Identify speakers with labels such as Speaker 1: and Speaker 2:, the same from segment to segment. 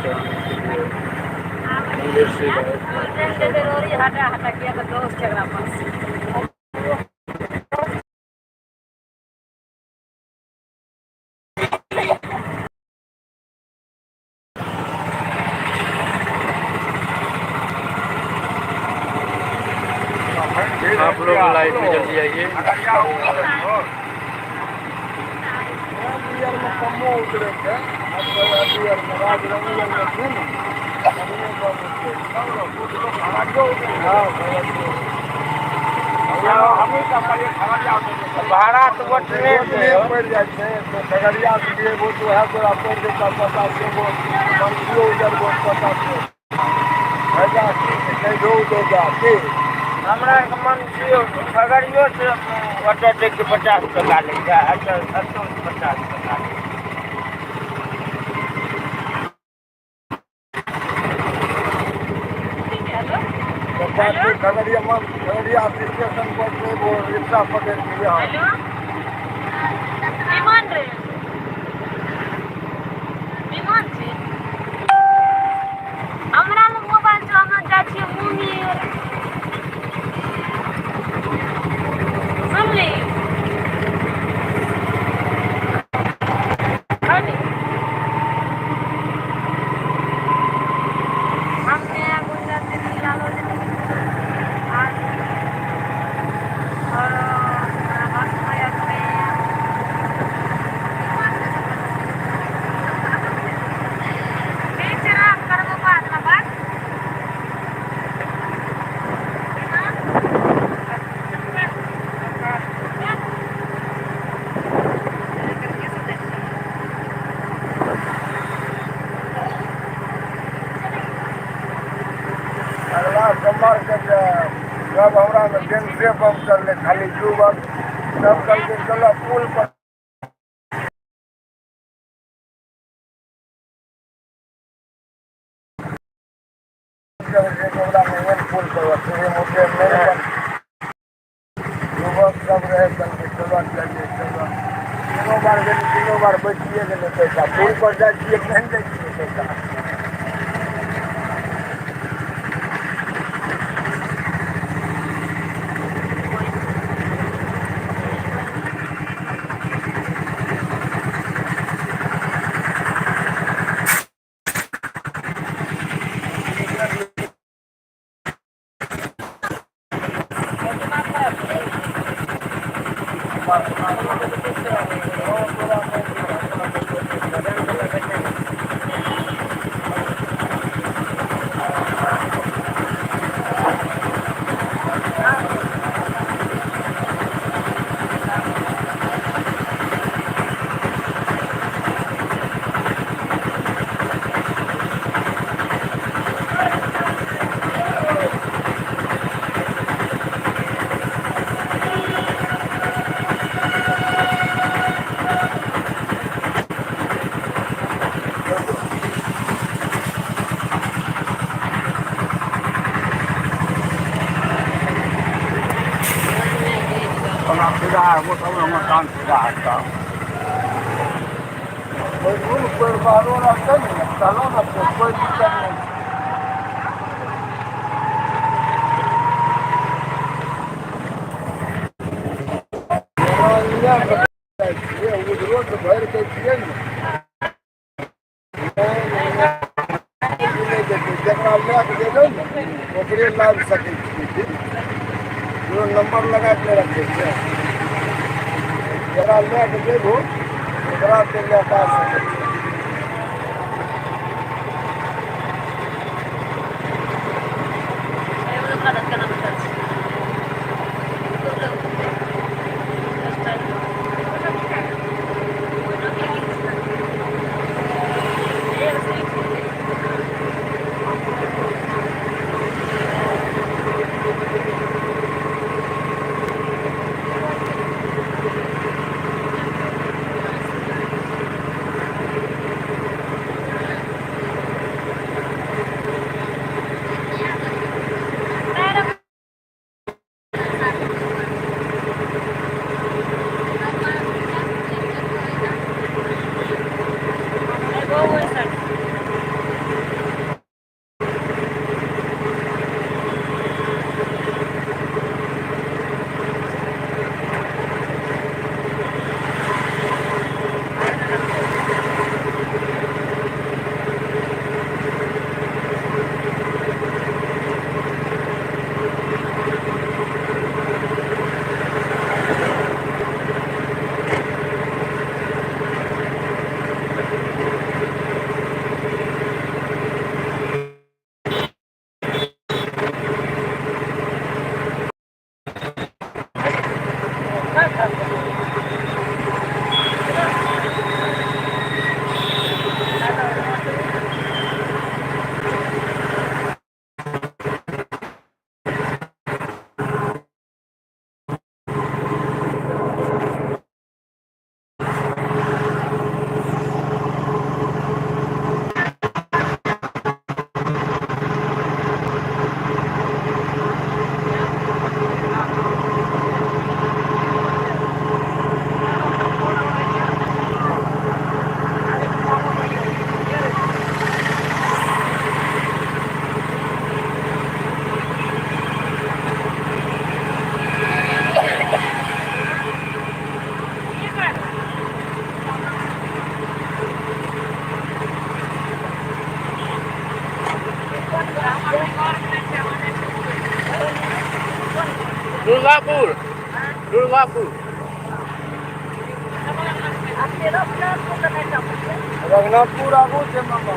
Speaker 1: कराने के लिए मंदिर से आप लोग लाइव में जल्दी आइए।
Speaker 2: भाड़ा तो ओतने
Speaker 3: पड़ि जाइ छै तऽ खगड़िया से गेबो तऽ वएह तोरा पड़ि जेतऽ 50 गो, बंसियो उजरबो 50 फायदा की छै, कैधो उजर जा की।
Speaker 2: हमरा आरके मन छियौ खगड़ियो से ओतऽ दै के 50 टका लै छै, एतऽ एतौ 50 टका लै छै।
Speaker 3: खगड़िया खगड़िया स्टेशन पर एगो रिक्शा पकड़ि के यहाँ।
Speaker 4: हेलो विमान रे, विमान छै हमरा लग मोबाइल छौ, हमरा जाइ छियै मुंगेर। सुनली खाली हम नया गुंजा दीदी लालो दीदी आज और ठीक छै, राख, करबो बादमे बात।
Speaker 3: अगला सोमवार के जे सब हमरा में गेंदे बम चललै, खाली युवक सब कहलकै चलऽ पुल पर। ओकरा में एहन पुल पर सीढ़ी मुझे नहि बन। युवक सब रहै, कहलकै चलऽ जाइए चलऽ। तीनो बार गेली, तीनो बार बचिए गेलै पैसा। पुल पर जाइ छियै नहि दै छियै पैसा।
Speaker 1: हमरा सीधा आबो तब हमर काम सीधा हेतौ।
Speaker 3: कोइ कोइ बाहरो रहतै ने, चलो ने, कोइ दिक्कत नहि छै। जाइ छियै उधरो से भरि दै छियै ने, नहि जेतै। जकरा लए कऽ जेबै ने ओकरे लाबि सकै छियै। कोनो नंबर लगा के रखै छै, जकरा लए कऽ जेबहो ओकरा से लए कऽ आ सकै छियै।
Speaker 1: दुर्गापुर दुर्गापुर
Speaker 3: रघुनाथपुर आगू छै मामा।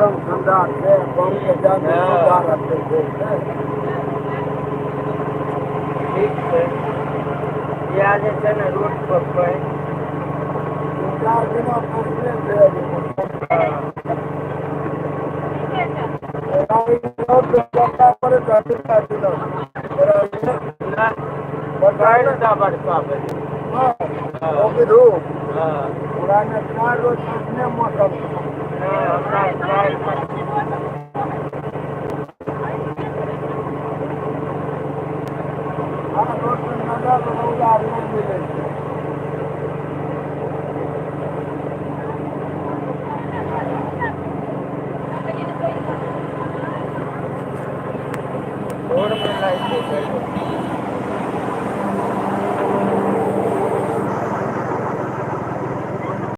Speaker 3: ठंडा छै, बम के जान ठंडा रहतै।
Speaker 2: ठीक छै, इएह जे छै ने रोड पर पानि
Speaker 3: 3-4 दिना पहिले भेल। मौसम रोड पर नजर रौदा नहि मिलै छै।